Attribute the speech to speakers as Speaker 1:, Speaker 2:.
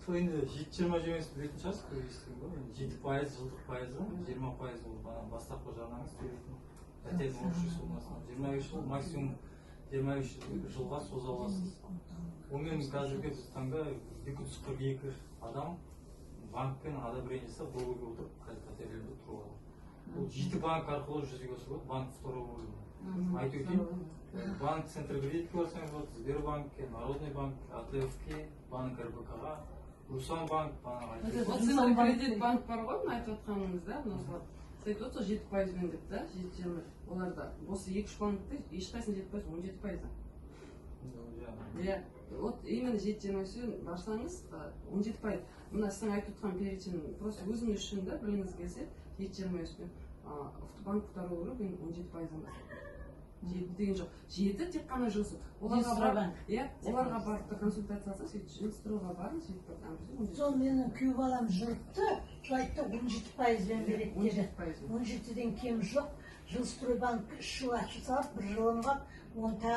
Speaker 1: Сол енді 7,25 білетін шығарсыз, көп естіген ғой. Енді 7% жылдық пайызы, 20% ол ана бастапқы жарнаңыз төлейтін пәтердің общий суммасынан. 25 жыл, максимум 25 жылға соза аласыз. Онымен қазіргі біз таңда 242 адам банкпен одобрение жасап, договорға отырып, қазір пәтерлерде тұрып алады. Бұл жеті банк арқылы жүзеге асырылады, банк второго уровня. Айтып өтейін: банк Центркредитке барсаңыз болады, Сбербанкке, Народный банк, АТФ-ке, банк РБК ға, Русан банк, бағанағы айтып
Speaker 2: Вот Центркредит банк бар ғой, мына айтып отқаныңыз да, мына осылар. Сіз айтып отырсыз 7 пайызбен деп та, 7,5. Оларда осы екі үш банкте ешқайсысында 7%, 17%. Иә, вот именно 7,25-пен барсаңыз, 17%. Мына сіздің айтып отқан перечень просто өзіңіз үшін да білгіңіз келсе, 7,25-пен банк второго уровня 17 пайыздан бастап. Жеті деген жоқ, жеті тек қана жылсыз. Оларға барып, иә, оларға барып та консультация алсаң, сөйтіп Жилстройға барыңыз, сөйтіп барып, а бізде 17.
Speaker 3: Сол менің күйеу балам жүріпті, сол айтты, 17 пайызбен береді
Speaker 2: Он
Speaker 3: деді.
Speaker 2: жеті пайызбен.
Speaker 3: 17-ден кем жоқ. Жилстройбанк 3 жыл ақша салып, бір жылын қалып, оны тағы